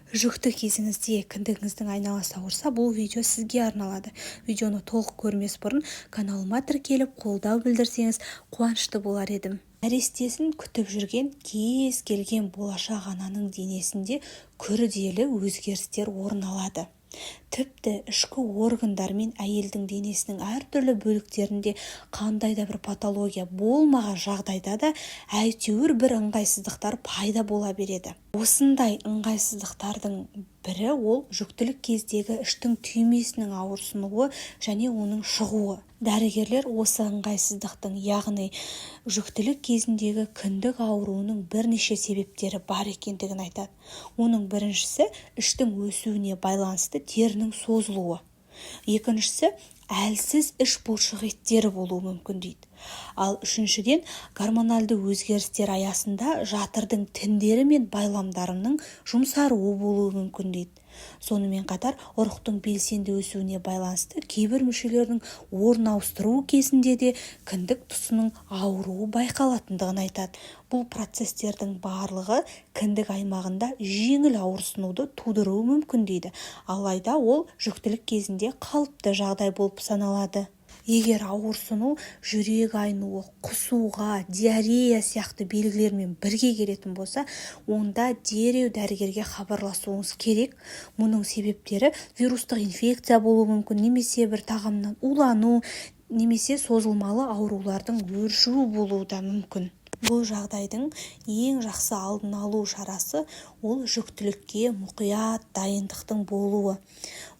Жүкті кезіңізде кіндігіңіздің айналасы ауырса, бұл видео сізге арналады. Видеоны толық көрмес бұрын каналыма тіркеліп, қолдау білдірсеңіз, қуанышты болар едім. Нәрестесін күтіп жүрген кез келген болашақ ананың денесінде күрделі өзгерістер орын алады. Тіпті ішкі органдар мен әйелдің денесінің әртүрлі бөліктерінде қандай да бір патология болмаған жағдайда да әйтеуір бір ыңғайсыздықтар пайда бола береді. Осындай ыңғайсыздықтардың бірі – ол жүктілік кездегі іштің түймесінің ауырсынуы және оның шығуы. Дәрігерлер осы ыңғайсыздықтың, яғни жүктілік кезіндегі кіндік ауруының бірнеше себептері бар екендігін айтады. Оның біріншісі – іштің өсуіне байланысты терінің созылуы, екіншісі – әлсіз іш бұлшық еттері болуы мүмкін дейді. Ал үшіншіден, гормоналды өзгерістер аясында жатырдың тіндері мен байламдарының жұмсаруы болуы мүмкін дейді. Сонымен қатар ұрықтың белсенді өсуіне байланысты кейбір мүшелердің орын ауыстыруы кезінде де кіндік тұсының ауруы байқалатындығын айтады. Бұл процестердің барлығы кіндік аймағында жеңіл ауырсынуды тудыруы мүмкін дейді. Алайда ол жүктілік кезінде қалыпты жағдай болып саналады. Егер ауырсыну жүрек айнуы, құсуға, диарея сияқты белгілермен бірге келетін болса, онда дереу дәрігерге хабарласуыңыз керек. Мұның себептері вирустық инфекция болуы мүмкін немесе бір тағамнан улану, немесе созылмалы аурулардың өршуі болуы да мүмкін. Бұл жағдайдың ең жақсы алдын алу шарасы – ол жүктілікке мұқият дайындықтың болуы.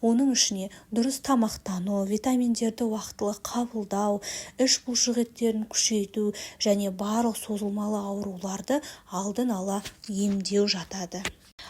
Оның ішіне дұрыс тамақтану, витаминдерді уақтылы қабылдау, іш бұлшық еттерін күшейту және барлық созылмалы ауруларды алдын ала емдеу жатады.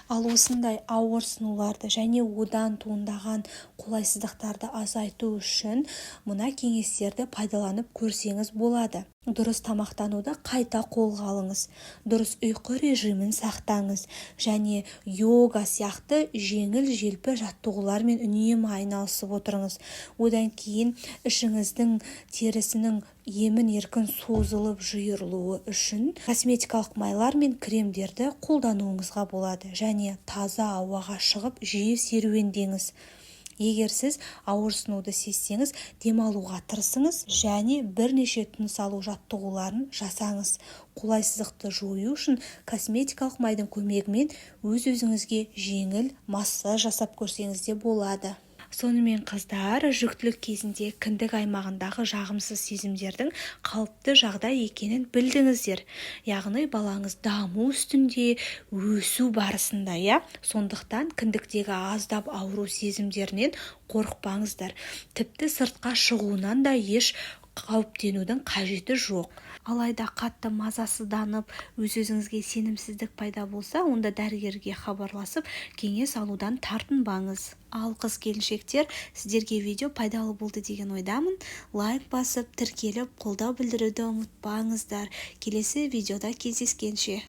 Ал осындай ауырсынуларды және одан туындаған қолайсыздықтарды азайту үшін мына кеңестерді пайдаланып көрсеңіз болады. Дұрыс тамақтануды қайта қолға алыңыз, дұрыс ұйқы режимін сақтаңыз және йога сияқты жеңіл-желпі жаттығулармен үнемі айналысып отырыңыз. Одан кейін ішіңіздің терісінің емін-еркін созылып, жиырылуы үшін косметикалық майлар мен кремдерді қолдануыңызға болады және таза ауаға шығып, жиі серуендеңіз. Егер сіз ауырсынуды сезсеңіз, демалуға тырысыңыз және бірнеше тыныс алу жаттығуларын жасаңыз. Қолайсыздықты жою үшін косметикалық майдың көмегімен өз-өзіңізге жеңіл массаж жасап көрсеңіз де болады. Сонымен, қыздар, жүктілік кезінде кіндік аймағындағы жағымсыз сезімдердің қалыпты жағдай екенін білдіңіздер. Яғни балаңыз даму үстінде, өсу барысында, иә. Сондықтан кіндіктегі аздап ауру сезімдерінен қорықпаңыздар. Тіпті сыртқа шығуынан да еш қауіптенудің қажеті жоқ. Алайда қатты мазасызданып, өз-өзіңізге сенімсіздік пайда болса, онда дәрігерге хабарласып, кеңес алудан тартынбаңыз. Ал қыз-келіншектер, сіздерге видео пайдалы болды деген ойдамын. Лайк басып, тіркеліп, қолдау білдіруді ұмытпаңыздар. Келесі видеода кездескенше!